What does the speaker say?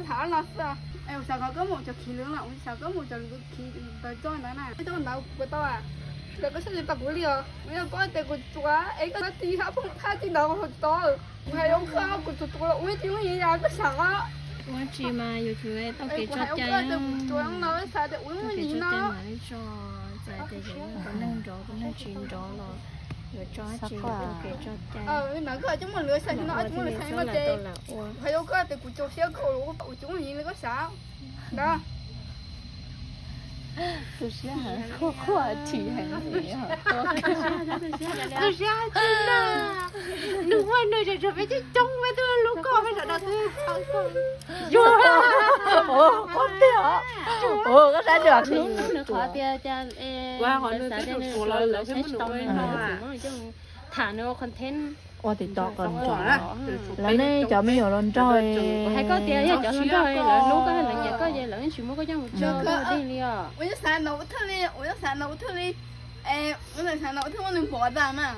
Tham no xwb. Es xav kom koj mus cov khiv lwm no, xav koj mus cov lwm khiv ntawd tso ntawd na. Koj ntawd puas tau a? Ces koj tsis tau kuv li os. Kuv yog koj tias kuv tsuas es koj tsis hab phooj hab tsis ntawd tau. Kuv hais rau koj, kuv tsuas tsuas los ua tsis ua li yam koj xav. Ua tsis mas yuav tsum tau kev tso cai. Kuv hais rau koj tias kuv tsuas no xav tias ua li no. Txais tias yog ib qho neeg nrov, tus neeg tsis nrov los yuav tso dab tsi los ua kev tso cai. Ntawd koj coj mus lwm xav no, coj mus lwm xav no ces kuv hais rau koj tias kuv tso siab koj los ua tsis ua li koj xav. Ntawd. Tus siab heev, khuaj khuaj chim heev li. Tus siab tsis na, nws ua nws tseem tshuav peb coob coob peb twb hlub koj peb sawv daws twb txhawj koj. Yuav, koj tiag, koj saib nws qhov tias, kuv hais qhov nws twb tsuas tsuas los lawv saib tsis tau nws no, tham nws ua content. Ua TikTok kom nrov. Lawv nej cov me nyuam hluas nraug, hais koj tias yog cov hluas nraug lawv hlub koj lawv nyiam koj ces lawv yeej tsis muab koj coj mus tso dog dig li os. Ua nyob xav ntawd ua thwj li, ua nyob xav ntawd ua thwj li. Ua xav ntawd ua thwj muab nws npog tas mas.